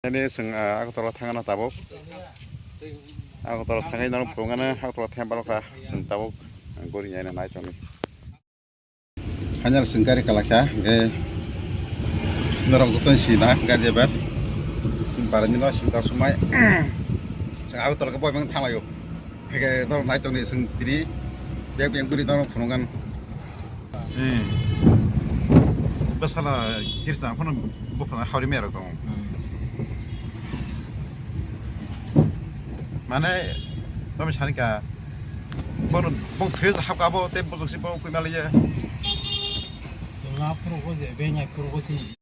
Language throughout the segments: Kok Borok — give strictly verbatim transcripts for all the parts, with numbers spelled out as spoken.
Ini seng, ah, Agartala thangana tabuk. Agartala thangai norok phunukgana Agartala thang balokha seng tabuk gori nai nai tongni. Hanyar seng gari kalakha, hingke norok joto ni sina gari ebar. Barani no sing tak sumai. Seng Agartala ke boy bang thanglayo. Hingke norok nai tongni seng tini bag bag gori norok phunukgan. Hmm. Bwsala girsa phano buphang hawri mero tongo. Hmm. Mane, tamo sani ka, bono, bo thwi hapka bo, tei bujok si bo kui maliya. Chwla phuru bo je, benya phuru bo si.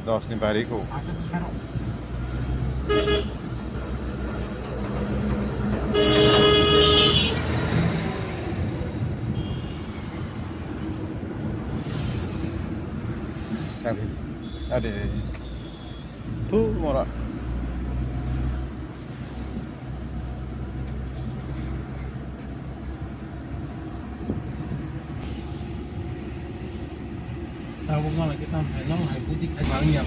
Dos ni bari ko. Ade, ade. Thu mora. Tabuk mala kita hai nang hai budi khai bang ya.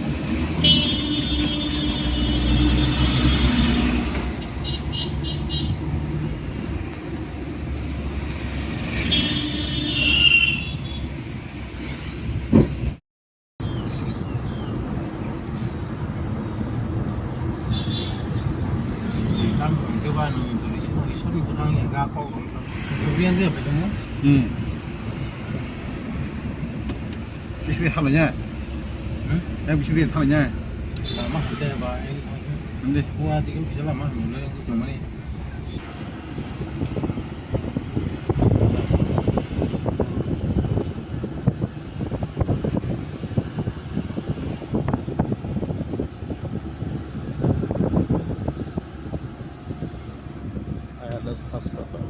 Hmm. Bising de thalai nya. Hmm? Eh, bising de thalai nya. Lama hante ba, eh, hante. Hua dikhe bisa lama hanu le, aku cuma ni. Ayarless hospital.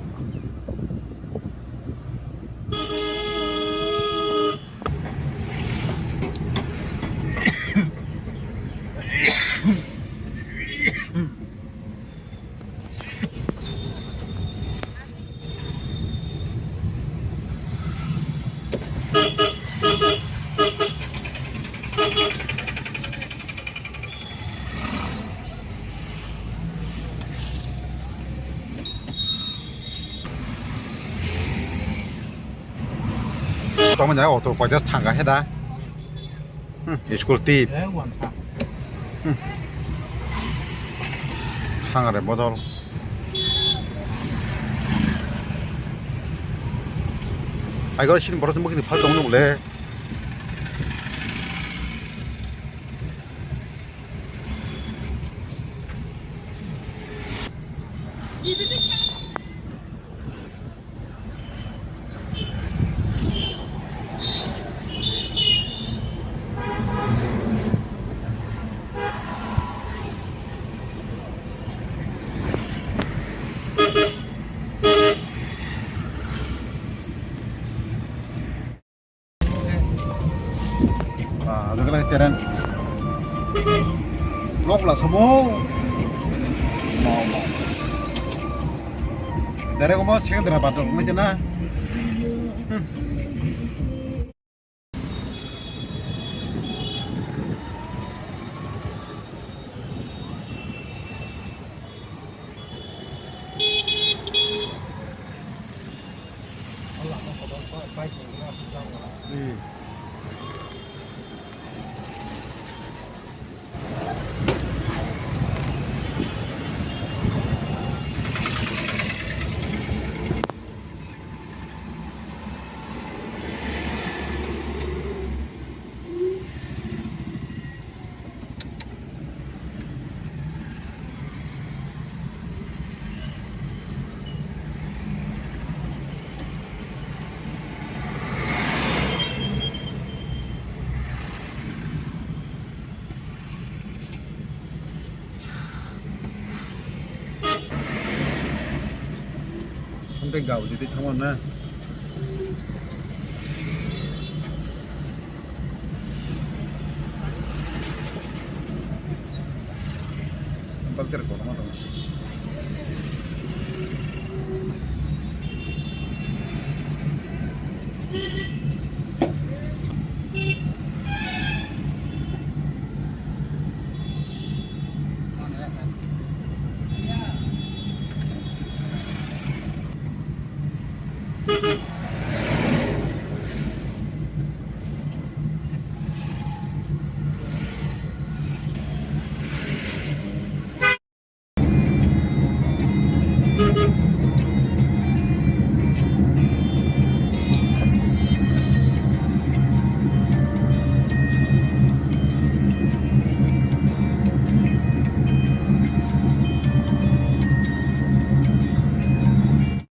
Tongmani auto koijar thangkha he da. Hmm, school tip. Eh, wansa. Hmm. Thangre bodol. Aigor sini borok mukini phal tongmani bole. Ah, jaga lagi teren. Lok lah semua. Mau, mau. Dari kamu sih kan tidak patut, macam mana? Hmm. Hmm. Tei gao di tei thangma na. Balter kono ma tong.